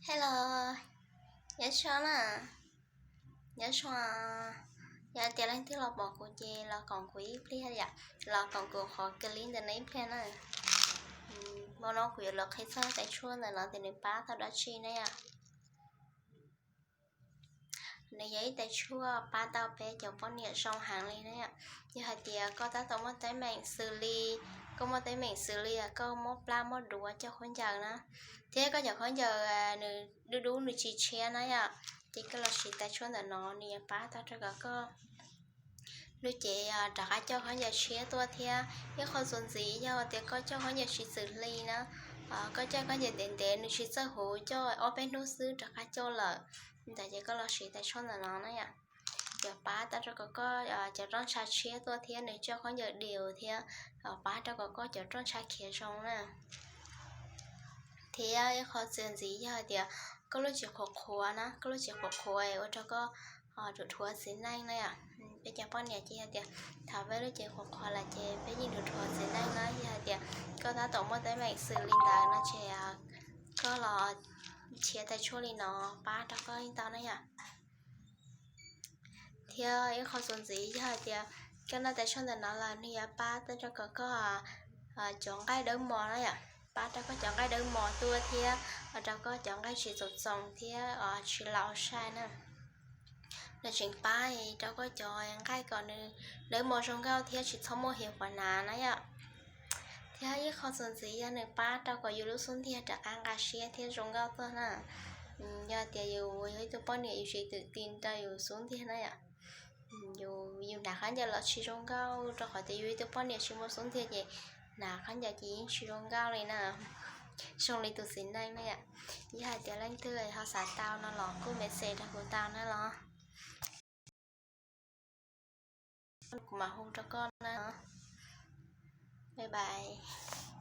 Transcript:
Hello, nyob zoo na, nyob zoo. Yog tias leej twg los pom kuv ces los koom kuv ib pliag yom, los koom kuv qhov clip ntawm no ib pliag na. Hmo no kuv yuav los qhia txog tais tshuaj ntawm no tias nws pab tau dab tsi na yom. Nws yog ib tais tshuaj pab tau peb cov poj niam zoo heev li na yom. Yog hais tias koj tab tom muaj teeb meem xws li, koj muaj teeb meem xws li koj muab plab muab duav coj khaub ncaws na, thiab koj cov khaub ncaws nws dub dub nws tsis tshiab na yom, ces koj los siv tais tshuaj ntawm no nws yuav pab tau rau kom koj lub cev rov qab coj khaub ncaws tshiab tuaj thiab. Ib qho txuas ntxiv yog tias koj coj khaub ncaws tsis txwm hli na, koj coj khaub ncaws ntev ntev nws tsis txawj huv, coj ob peb hnub xwb rov qab coj lawm, ntawd ces koj los siv tais tshuaj ntawm no na yom. Yuav pab tau rau kom koj cov roj ntsha tshiab tuaj thiab nws coj khaub ncaws diaus thiab pab rau kom koj cov roj ntsha khiav zoo na. Thiab ib qho txuas ntxiv yog hais tias koj lub cev qhuav qhuav na, koj lub cev qhuav qhuav ua rau koj dhuav dhuav txiv neej na yom. Peb cov poj niam ces yog tias thaum peb lub cev qhuav qhuav lawm ces peb yeej dhuav dhuav txiv neej na. Yog hais tias koj tab tom muaj teeb meem xws li ntawd no ces koj los siv tais tshuaj li no pab rau koj yeej tau na yom. Thiab ib qho txuas ntxiv yog hais tias koj noj tais tshuaj ntawm no lawm nws yuav pab tau rau kom koj cov nqaij dawb mos na yom, pab rau koj cov nqaij dawb mos tuaj thiab ua rau koj cov nqaij tsis txaus txoos thiab tsis lau sai na. Nws tseem pab rau koj cov nqaij kom nws dawb mos zoo nkauj thiab tsis txhob muaj hiav quav hnav na yom. Thiab ib qho txuas ntxiv yog nws pab rau kom yus lub xub ntiag rov qab nqa siab thiab zoo nkauj tuaj na. Yog tias yus yog ib tug poj niam yus tsis twm ti rau yus xub ntiag na yom, yus hnav khaub ncaws los tsis zoo nkauj rau qhov tias yus ib tug poj niam tsis muaj xub ntiag ces hnav khaub ncaws ces yeej tsis zoo nkauj li na. Zoo li tus txiv neej na yom. Yog hais tias leej twg ho xav tau no los kuj message rau kuv tau na los. Kuv mam hu rau koj na. Bye bye.